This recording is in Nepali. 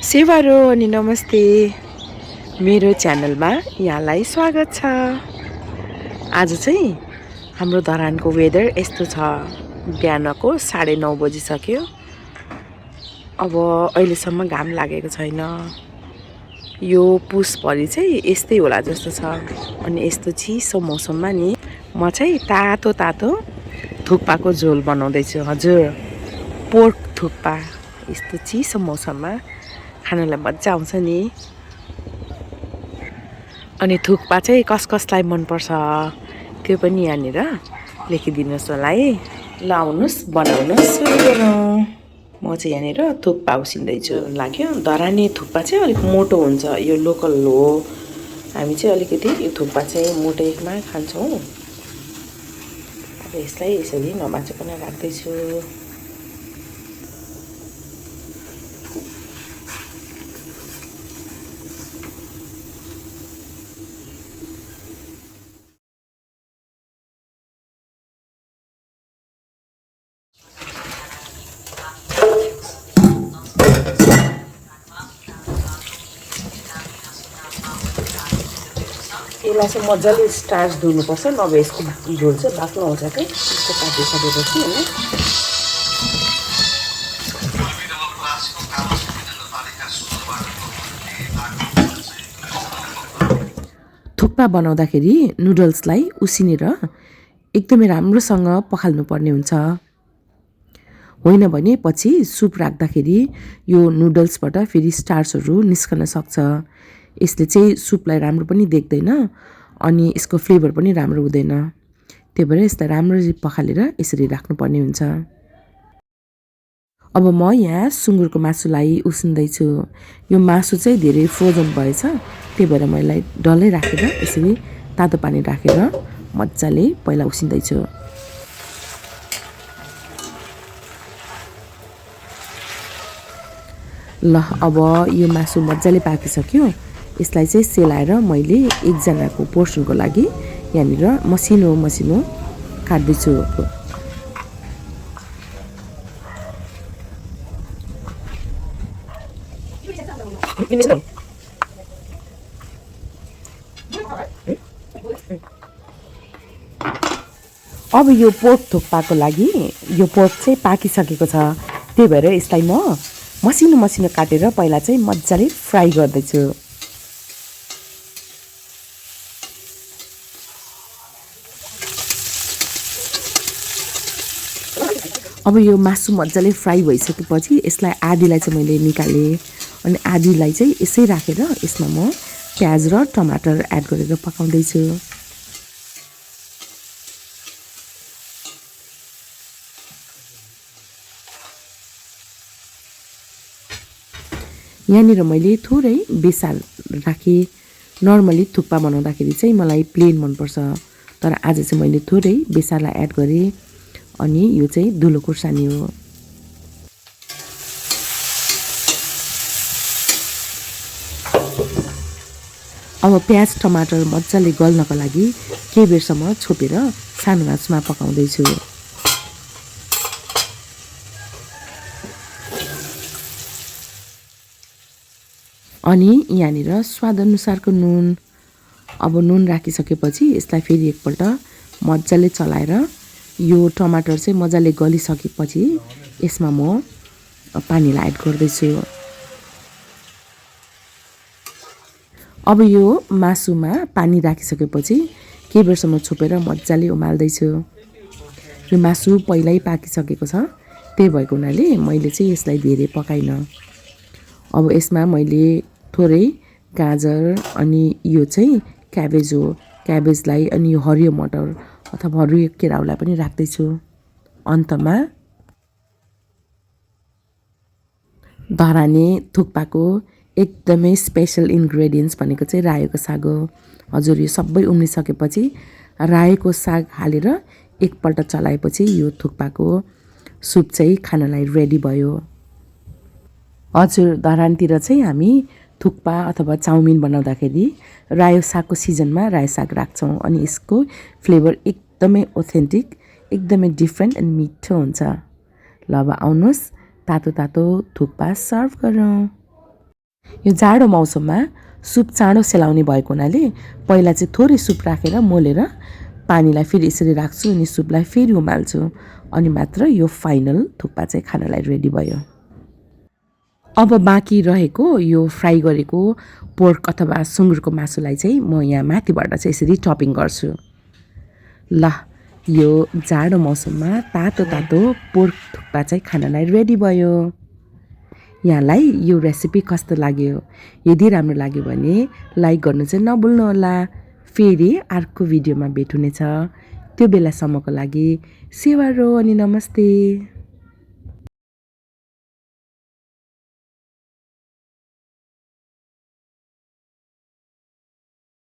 सेवारो अनि नमस्ते मेरो च्यानलमा यहाँलाई स्वागत छ। आज चाहिँ हाम्रो धरानको वेदर यस्तो छ। बिहानको 9:30 बजिसक्यो। अब अहिलेसम्म घाम लागेको छैन। यो पुसभरि चाहिँ यस्तै होला जस्तो छ। अनि यस्तो चिसो मौसममा नि म चाहिँ तातो तातो थुक्पाको झोल बनाउँदैछु। हजुर, पोर्क थुक्पा यस्तो चिसो मौसममा खानलाई मजा आउँछ नि। अनि थुक्पा चाहिँ कसलाई मनपर्छ त्यो पनि यहाँनिर लेखिदिनुहोस् होला है। ल आउनुहोस् बनाउनुहोस्, सुरु गरौँ। म चाहिँ यहाँनिर थुक्पा उसिन्दैछु। लाग्यो धरानी थुक्पा चाहिँ अलिक मोटो हुन्छ, यो लोकल हो। हामी चाहिँ अलिकति यो थुक्पा चाहिँ मोटैमा खान्छौँ। अब यसलाई यसरी नमाचिकन राख्दैछु। यसलाई चाहिँ मजाले स्टार्च धुनुपर्छ, नभए यसको झोल चाहिँ बाक्लो आउँछ क्या। यस्तो काटिसकेपछि होइन, थुक्पा बनाउँदाखेरि नुडल्सलाई उसिनेर एकदमै राम्रोसँग पखाल्नुपर्ने हुन्छ। होइन भने पछि सुप राख्दाखेरि यो नुडल्सबाट फेरि स्टार्चहरू निस्कन सक्छ। यसले चाहिँ सुपलाई राम्रो पनि देख्दैन अनि यसको फ्लेभर पनि राम्रो हुँदैन। त्यही भएर यसलाई राम्ररी पखालेर यसरी राख्नुपर्ने हुन्छ। अब म यहाँ सुँगुरको मासुलाई उसिन्दैछु। यो मासु चाहिँ धेरै फ्रोजन भएछ, त्यही भएर मैले डल्लै राखेर यसरी तातो पानी राखेर मजाले पहिला उसिन्दैछु। ल अब यो मासु मजाले पाकिसक्यो। यसलाई चाहिँ सेलाएर मैले एकजनाको पोर्सनको लागि यहाँनिर मसिनो मसिनो काट्दैछु। अब यो पोर्क थुक्पाको लागि यो पोर्क चाहिँ पाकिसकेको छ, त्यही भएर यसलाई म मसिनो मसिनो काटेर पहिला चाहिँ मजाले फ्राई गर्दैछु। अब यो मासु मजाले फ्राई भइसकेपछि यसलाई आधीलाई चाहिँ मैले निकालेँ अनि आधीलाई चाहिँ यसै राखेर यसमा म प्याज र टमाटर एड गरेर पकाउँदैछु। यहाँनिर मैले थोरै बेसार राखेँ। नर्मली थुक्पा बनाउँदाखेरि चाहिँ मलाई प्लेन मनपर्छ, तर आज चाहिँ मैले थोरै बेसारलाई एड गरेँ। अनि यो चाहिँ धुलो खुर्सानी हो। अब प्याज टमाटर मजाले गल्नको लागि केही बेरसम्म छोपेर सानो आँचमा पकाउँदैछु। अनि यहाँनिर स्वादअनुसारको नुन। अब नुन राखिसकेपछि यसलाई फेरि एकपल्ट मजाले चलाएर यो टमाटर चाहिँ मजाले गलिसकेपछि यसमा म पानीलाई एड गर्दैछु। अब यो मासुमा पानी राखिसकेपछि केही बेरसम्म छोपेर मजाले उमाल्दैछु। यो मासु पहिल्यै पाकिसकेको छ, त्यही भएको हुनाले मैले चाहिँ यसलाई धेरै पकाइनँ। अब यसमा मैले थोरै गाजर अनि यो चाहिँ क्याबेज हो, क्याबेजलाई अनि यो हरियो मटर अथवा हरियो केराउलाई पनि राख्दैछु। अन्तमा धरानी थुक्पाको एकदमै स्पेसल इन्ग्रेडियन्ट्स भनेको चाहिँ रायोको साग हो। हजुर, यो सबै उम्लिसकेपछि रायोको साग हालेर एकपल्ट चलाएपछि यो थुक्पाको सुप चाहिँ खानलाई रेडी भयो। हजुर, धरानतिर चाहिँ हामी थुक्पा अथवा चाउमिन बनाउँदाखेरि रायो सागको सिजनमा रायो साग राख्छौँ अनि यसको फ्लेभर एकदमै ओथेन्टिक, एकदमै डिफ्रेन्ट अनि मिठो हुन्छ। ल अब आउनुहोस् तातो तातो थुक्पा सर्भ गरौँ। यो जाडो मौसममा सुप चाँडो सेलाउने भएको हुनाले पहिला चाहिँ थोरै सुप राखेर मोलेर पानीलाई फेरि यसरी राख्छु अनि सुपलाई फेरि उमाल्छु अनि मात्र यो फाइनल थुक्पा चाहिँ खानलाई रेडी भयो। अब बाँकी रहेको यो फ्राई गरेको पोर्क अथवा सुँगुरको मासुलाई चाहिँ म यहाँ माथिबाट चाहिँ यसरी टपिङ गर्छु। ल यो जाडो मौसममा तातो तातो पोर्क थुक्पा चाहिँ खानलाई रेडी भयो। यहाँलाई यो रेसिपी कस्तो लाग्यो? यदि राम्रो लाग्यो भने लाइक गर्नु चाहिँ नभुल्नुहोला। फेरि अर्को भिडियोमा भेट हुनेछ। त्यो बेलासम्मको लागि सेवा रो अनि नमस्ते।